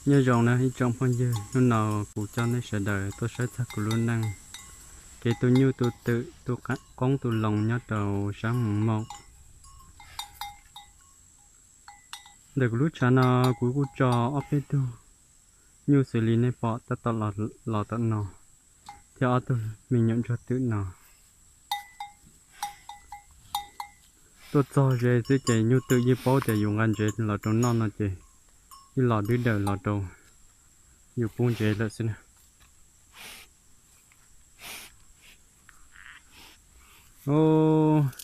Nyob zoo na ib tsoom phooj ywg, hnub no kuv coj nej sawv daws tuaj saib txog kuv lub neej kev tu nyuj tu twm tu qoob tu loo nyob rau sab Moos Mauj. Ntawm kuv lub tshav no kuv kuj tso ob peb tug nyuj xws li nej pom tab tom los tom no, thiab ob tug me nyuam ntsuag twm no. Tuaj txog ze xwb ces nyuj twm yeej paub tias yus nqa ntsev los rau noj no ces yeej los dwb daws los rau yus pub ntsev lawm xwb na.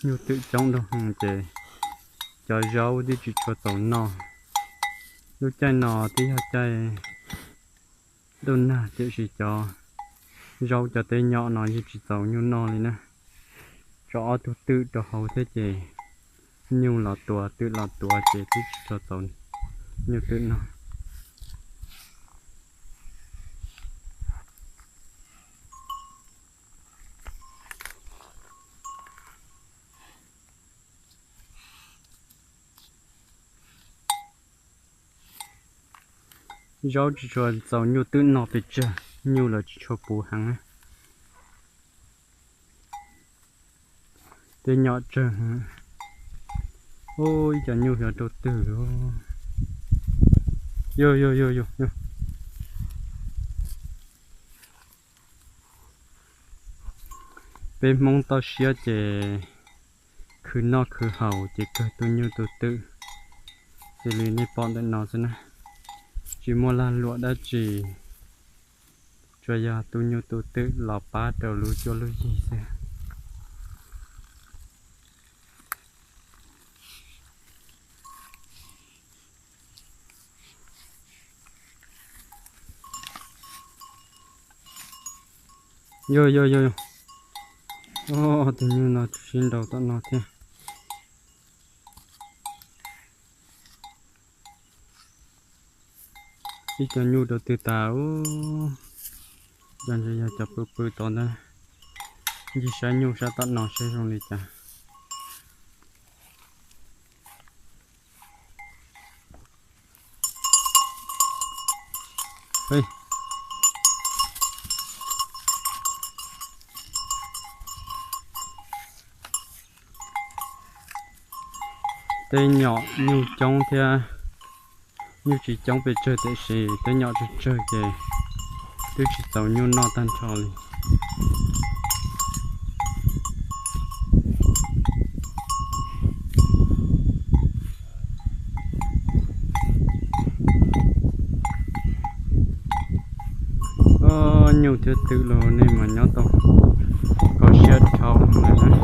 Nyuj twm coob nrog ces cov zaub twb tsis tshua txaus noj. Lub caij no twb yog caij ntuj nag tiam sis cov zaub cov tev nyom no yeej tsis txaus nyuj noj li na. Tso ob tug twm rau hauv thiab ces nyuj los tuav twm los tuav ces twb tsis tshua txaus nyuj twm noj. Zaub tsis tshua txaus nyuj twm noj pes tsawg, nyuj los tsis tshua puv heev. Tej nyom tsawg. Ib co nyuj xyov rau twg lawm. Yog yog yog yog yog. Peb Hmoob toj siab ces khwv noj khwv haus ces kawg tu nyuj tu twm xws li nej pom ntawm no xwb na. Tsis muaj lag luam dab tsi, tsuas yog tu nyuj tu twm los pab rau lub cuab lub yig xwb. Yog yog yog, tus nyuj no tsuas sib nraus tom no thiab. Ib co nyuj rau twg tas. Cov ntse yog cov pw pw tod ntag. Ncig saib nyuj sab tom no seb zoo li cas. Tej nyom nyuj coob thiab, nyuj tsis coob pes tsawg tiam sis tej nyom tsawg tsawg ces twb tsis txaus nyuj noj tag nrho li. Nyuj thiab twm los nej mas nyob tau kho siab dhau lawm na.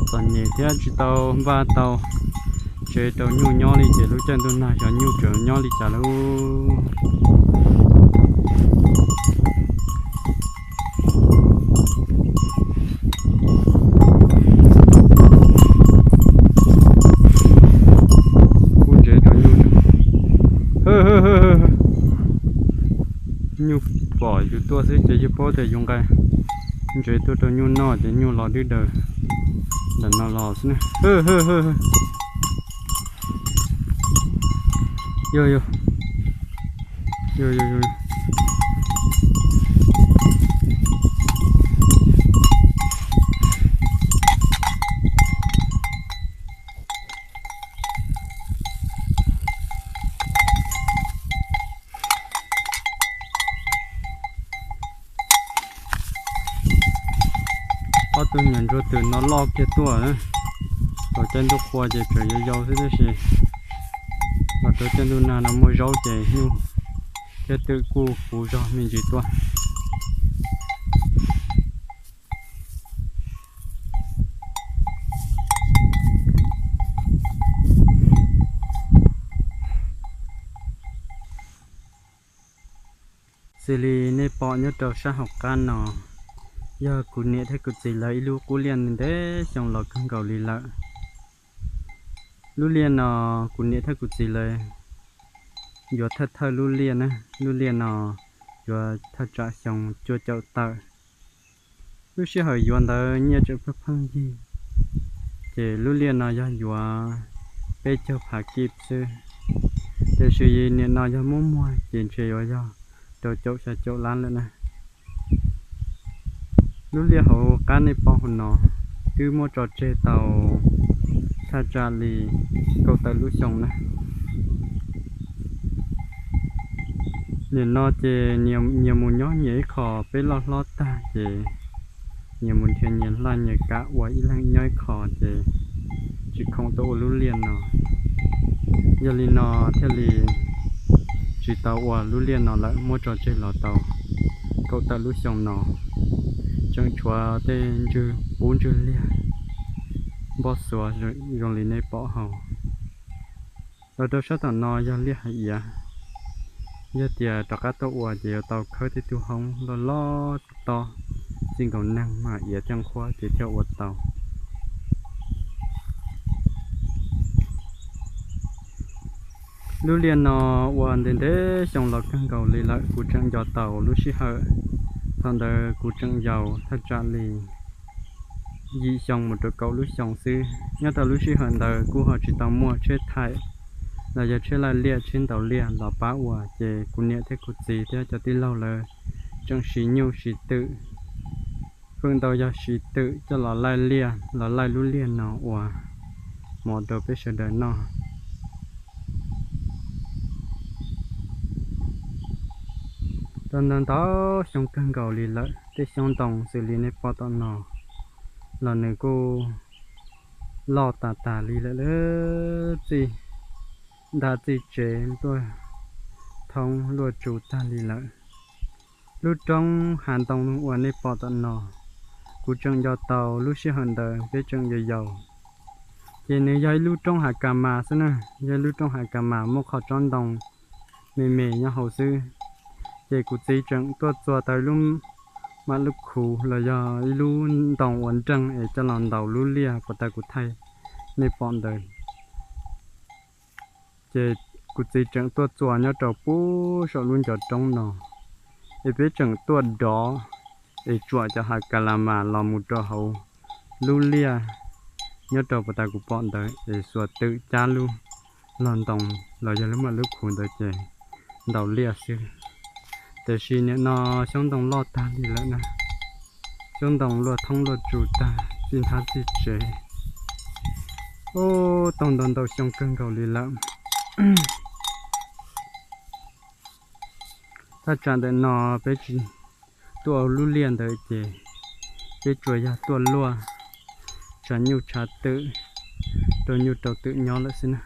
Txom nyem thiab tsis tau npaj tau tsev rau nyuj nyob li ces lub caij ntuj nag xyov nyuj tseem nyob li cas lauj. Kuj ntsev rau nyuj. Nyuj pom yus tuaj xwb ces yeej paub tias yus nqa ntsev tuaj rau nyuj noj ces nyuj los dwb daws ntawm no los xwb na. Yog yog. Ob tug nyuam ntsuag twm no loj kiag tuaj. Thaum caij ntuj qhua ces tseem yau yau xwb tab sis los rau caij ntuj nag no muaj zaub ces nyuj thiab twm kuj puv zog me ntsis tuaj. Xws li nej pom nyob rau sab hauv qab no, yog kuv niam thiab kuv txiv lawv ib lub qub liaj ntev xyoo los kawg nkaus li lawm. Lub liaj no kuv niam thiab kuv txiv lawv yuav thawj thawj lub liaj na, lub liaj no yuav thaj tsam xyoo cuaj caum tawm. Lub sij hawm yuav ntawd nyiaj tseem pheej pheej yig, ces lub liaj no yog yuav peb caug phav kib xwb, Tiam sis nim no yog muab muag ces ntshe yuav yog rau caum xya caum lab lawm na. Lub liaj hauv qab nej pom hauv no twb muab tso tseg tau thaj tsam li kaum tawm lub xyoo na. Nim no ces nyias mus nyob nyias ib qho, peb loj hlob tag ces nyias mus nrhiav nyias laj nyias kam ua ib leeg nyob ib qho ces tsis khoom tau ua lub liaj no. Yog li no thiaj li tsis tau ua lub liaj no lawm, muab tso tseg los tau kaum tawm lub xyoo no. Tseem tshuav tej ntswg qub ntswg liag npoj xuav zoo li nej pom hauv. Los rau sab tom no yog liaj hais iav. Yog tias rov qab tuaj ua ces yuav tau khawb tej tug hoob loj loj tob, txij nkaus neeg mas iav caj nqhuab ces thiaj ua tau. Lub liaj no ua ntev ntev xyoo los kawg nkaus li lawm, kuv tseem nco tau lub sij hawm thaum ntawd kuv tseem yau, thaj tsam li yim xyoo mus rau kaum lub xyoo xwb. Nyob rau lub sij hawm ntawd kuj ho tsis tau muaj tsheb thaim los yog tsheb laij liaj tsheb ntaus liaj los pab ua, ces kuv niam thiab kuv txiv thiab cov tij laug lawv tseem siv nyuj siv twm, feem ntau yog siv twm coj los laij liaj, los laij lub liaj no ua mov rau peb sawv daws noj. Tau ntau ntau xyoo kawg nkaus li lawm, tej xyoob ntoo xws li nej pom tom no los nws kuj loj tas tas li lawm, txij nta txij tsev tuaj thoob luaj tsu tag li lawm. Lub roob hav ntoo uas nej pom tom no, kuv tseem nco tau lub sij hawm ntawd peb tseem yau yau. Ces nws yog ib lub roob hav kas mas xwb na, yog ib lub roob hav kas mas muaj qhov tsob ntoo me me nyob hauv xwb. Ces kuv txiv tseem tuaj txua tau ib lub mam lub khuv los yog ib lub ntoo uas nreej es coj los ntaus lub liaj puas tas kuv thaij nej pom ntawd. Ces kuv txiv tseem tuaj txua nyob rau pub saum lub ncov roob no, es peb tseem tuaj dov es tsuam cov hav kas las mas los mus rau hauv lub liaj nyob rau puas tas kuv pom ntawd es xuas twm cab lub log ntoo los yog lub mam lub khuv ntawd ces ntaus liaj xwb. Tiam sis nim no xyoob ntoo loj tag li lawm na, xyoob ntoo luaj thoob luaj tsu tag txij nthab txij tsev. Ub, tau ntau ntau xyoo kawg nkaus li lawm. Thaj tsam ntawm no peb tsis tuaj ua lub liaj ntawd ces peb tsuas yog tuaj luaj tshav nyuj tshav twm rau nyuj rau twm nyob lawm xwb na.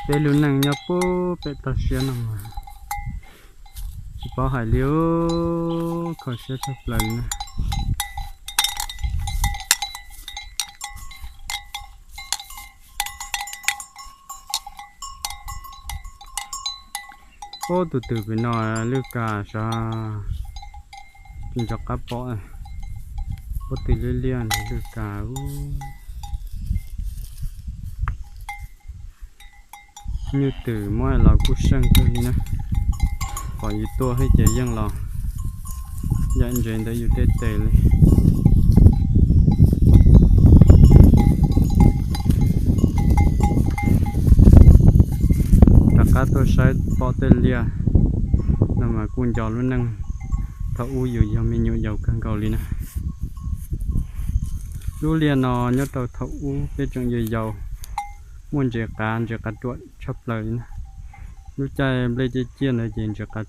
Peb lub neej nyob puag pem toj siab no mas tsis paub hais li, kho siab tshaj plaws li na. Ub, tus twg pem no lwj kas sav, tsis nco qab pom. Ub, twg liab liab lwj kas. Nyuj twm muab los kuj seej kawg li na. Pom yus tuaj thiab ces yeej los yaim ntses ntawm yus tej tes li. Rov qab tuaj saib pom tej liaj no mas kuj nco lub neej thaum ub yus yog me nyuam yaus kawg nkaus li na. Lub liaj no nyob rau thaum ub peb tseem yau yau, muaj ntses qav, ntses qav ruam tshaj plaws li na. Lub caij nplej ciaj ciaj ntawd ces ntses qav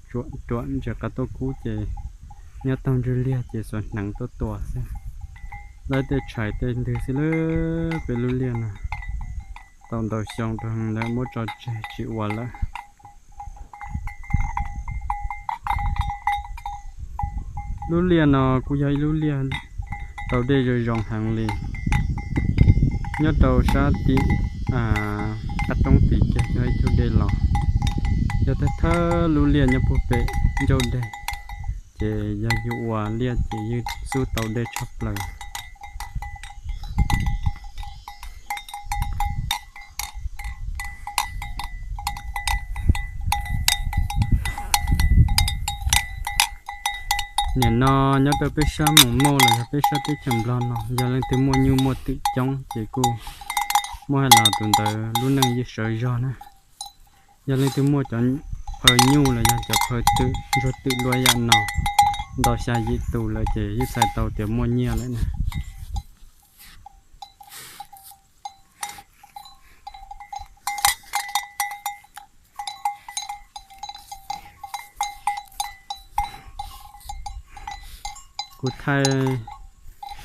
ruam, ntses qav tuaj kub ces nyob taug ntswg liaj ces xuas hneev tuaj tua xwb. Laib tej tshais tej ntwg xwb lawm peb lub liaj no. Tau ntau xyoo rau lawm muab tso tseg tsis ua lawm. Lub liaj no kuj yog ib lub liaj tau dej zoo zoo heev li. Nyob rau sab tim qab roob tim kiag yog ib tug dej los. Yog thawj thawj lub liaj nyob puag pem ncauj dej, ces yog yus ua liaj ces yeej xub tau dej tshaj plaws. Nim no nyob rau peb sab Moos Mauj los yog peb sab teb chaws Nplog no, yog leej twg muaj nyuj muaj twm coob ces kuj muab hais los tus ntawd lub neej yeej sawv zog na. Yog leej twg muaj cov phaw nyuj los yog cov phaw twm ntsuag twm luaj yam no ntau xya yim tus lawm ces yeej txhais tau tias muaj nyiaj lawm na. Kuv thaij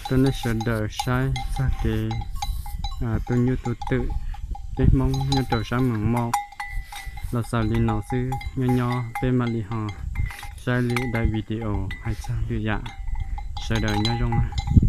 rau nej sawv daws saib txog kev tu nyuj tu twm peb Hmoob nyob rau sab Moos Mauj los xaus li no xwb. Nyob nyob peb mam li ho saib lwm daim video hais txog lwm yam. Sawv daws nyob zoo na.